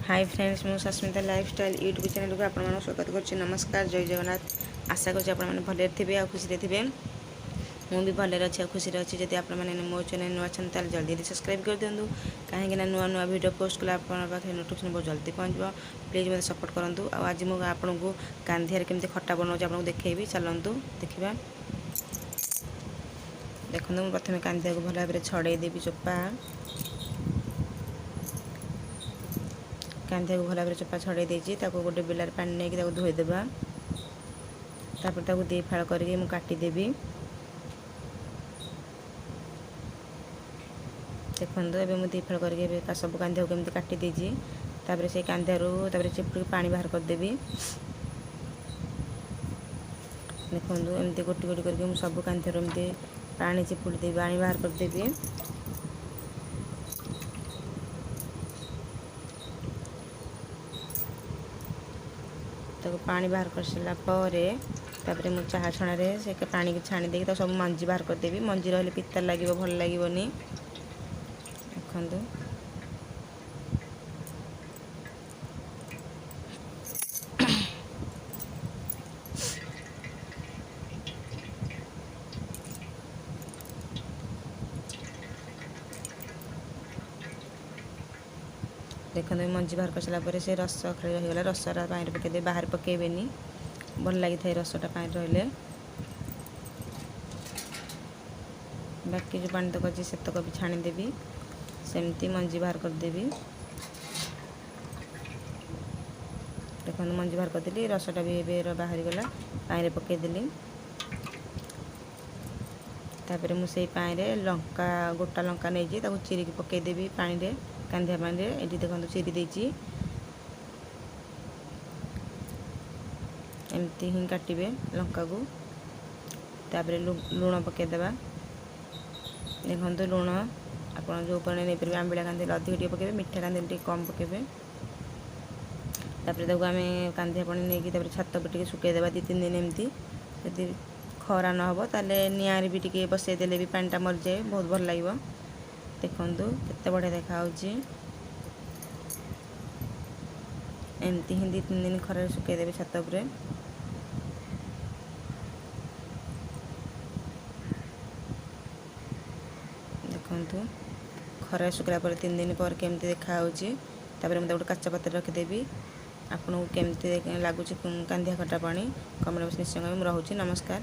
High friends, ମୁଁ Sasmita lifestyle YouTube ଚ୍ୟାନେଲକୁ ଆପଣମାନଙ୍କୁ ସ୍ୱାଗତ କରୁଛି। ନମସ୍କାର, ଜୟ ଜଗନ୍ନାଥ। ଆଶା କରୁଛି ଆପଣମାନେ ଭଲରେ ଥିବେ ଆଉ ଖୁସିରେ ଥିବେ। ମୁଁ ବି ଭଲରେ ଅଛି ଆଉ ଖୁସିରେ ଅଛି। ଯଦି ଆପଣମାନେ ମୋ ଚ୍ୟାନେଲ୍ ନୂଆ ଅଛନ୍ତି, ତାହେଲେ ଜଲ୍ଦି ଜଲ୍ଦି ସବସ୍କ୍ରାଇବ୍ କରିଦିଅନ୍ତୁ, କାହିଁକିନା ନୂଆ ନୂଆ ଭିଡ଼ିଓ ପୋଷ୍ଟ କଲେ ଆପଣଙ୍କ ପାଖରେ ନୋଟିଫିକେସନ୍ ବହୁତ ଜଲ୍ଦି ପହଞ୍ଚିବ। ପ୍ଲିଜ୍ ମୋତେ ସପୋର୍ଟ କରନ୍ତୁ। ଆଉ ଆଜି ମୁଁ ଆପଣଙ୍କୁ କାନ୍ଧିଆରେ କେମିତି ଖଟା ବନାଉଛି ଆପଣଙ୍କୁ ଦେଖେଇବି। ଚାଲନ୍ତୁ ଦେଖିବା। ଦେଖନ୍ତୁ, ମୁଁ ପ୍ରଥମେ କାନ୍ଧିଆକୁ ଭଲ ଭାବରେ ଛଡ଼େଇ ଦେବି ଚୋପା। କାନ୍ଧିଆକୁ ଭଲ ଭାବରେ ଚୋପା ଛଡ଼େଇ ଦେଇଛି। ତାକୁ ଗୋଟେ ବେଲାରେ ପାଣି ନେଇକି ତାକୁ ଧୋଇଦେବା। ତାପରେ ତାକୁ ଦୁଇ ଫାଳ କରିକି ମୁଁ କାଟିଦେବି। ଦେଖନ୍ତୁ, ଏବେ ମୁଁ ଦୁଇ ଫାଳ କରିକି ଏବେ ସବୁ କାନ୍ଧିଆକୁ କେମିତି କାଟି ଦେଇଛି। ତାପରେ ସେଇ କାନ୍ଧିଆରୁ ତାପରେ ଚିପୁଡ଼ିକି ପାଣି ବାହାର କରିଦେବି। ଦେଖନ୍ତୁ, ଏମିତି ଗୋଟି ଗୋଟି କରିକି ମୁଁ ସବୁ କାନ୍ଧିଆରୁ ଏମିତି ପାଣି ଚିପୁଡ଼ି ଦେବି, ପାଣି ବାହାର କରିଦେବି। ତାକୁ ପାଣି ବାହାର କରିସାରିଲା ପରେ ତାପରେ ମୁଁ ଚାହା ଛଣାରେ ସେ ପାଣିକି ଛାଣି ଦେଇକି ତାକୁ ସବୁ ମଞ୍ଜି ବାହାର କରିଦେବି। ମଞ୍ଜି ରହିଲେ ପିତା ଲାଗିବ, ଭଲ ଲାଗିବନି। ଦେଖନ୍ତୁ, ଦେଖନ୍ତୁ, ମଞ୍ଜି ବାହାର କରିସାରିଲା ପରେ ସେ ରସ ଖାଲି ରହିଗଲା। ରସଟା ପାଣିରେ ପକାଇଦେବେ, ବାହାରେ ପକାଇବେନି। ଭଲ ଲାଗିଥାଏ ରସଟା ପାଣିରେ ରହିଲେ। ବାକି ଯେଉଁ ପାଣି ତକ ଅଛି, ସେତକ ବି ଛାଣିଦେବି, ସେମିତି ମଞ୍ଜି ବାହାର କରିଦେବି। ଦେଖନ୍ତୁ, ମଞ୍ଜି ବାହାର କରିଦେଲି। ରସଟା ବି ଏବେ ବାହାରିଗଲା, ପାଣିରେ ପକାଇଦେଲି। ତାପରେ ମୁଁ ସେଇ ପାଣିରେ ଲଙ୍କା, ଗୋଟା ଲଙ୍କା ନେଇଛି, ତାକୁ ଚିରିକି ପକାଇଦେବି ପାଣିରେ, କାନ୍ଧିଆ ପାଣିରେ। ଏଠି ଦେଖନ୍ତୁ, ଚିରି ଦେଇଛି। ଏମିତି ହିଁ କାଟିବେ ଲଙ୍କାକୁ। ତାପରେ ଲୁଣ ପକାଇଦେବା। ଦେଖନ୍ତୁ, ଲୁଣ ଆପଣ ଯେଉଁ ପରିମାଣ ନେଇପାରିବେ। ଆମ୍ବିଳା କାନ୍ଧିଲେ ଅଧିକ ଟିକେ ପକାଇବେ, ମିଠା କାନ୍ଧିଲେ ଟିକେ କମ୍ ପକାଇବେ। ତାପରେ ତାକୁ ଆମେ କାନ୍ଧିଆ ପାଣି ନେଇକି ତାପରେ ଛାତ ଉପରେ ଟିକେ ଶୁଖେଇଦେବା 2-3 ଦିନ ଏମିତି। ଯଦି ଖରା ନ ହେବ, ତାହେଲେ ନିଆଁରେ ବି ଟିକେ ବସେଇ ଦେଲେ ବି ପାଣିଟା ମରିଯାଏ, ବହୁତ ଭଲ ଲାଗିବ। ଦେଖନ୍ତୁ, କେତେ ବଢ଼ିଆ ଦେଖାହେଉଛି। ଏମିତି ହିଁ 2-3 ଦିନ ଖରାରେ ଶୁଖେଇଦେବେ ଛାତ ଉପରେ। ଦେଖନ୍ତୁ, ଖରାରେ ଶୁଖିଲା ପରେ 3 ଦିନ ପରେ କେମିତି ଦେଖାହେଉଛି। ତାପରେ ମୁଁ ତାକୁ ଗୋଟେ କାଚ ପାତ୍ରରେ ରଖିଦେବି। ଆପଣଙ୍କୁ କେମିତି ଲାଗୁଛି କାନ୍ଧିଆ ଖଟା ପାଣି, କମେଣ୍ଟ ବକ୍ସ ନିଶ୍ଚୟ କହିବେ। ମୁଁ ରହୁଛି, ନମସ୍କାର।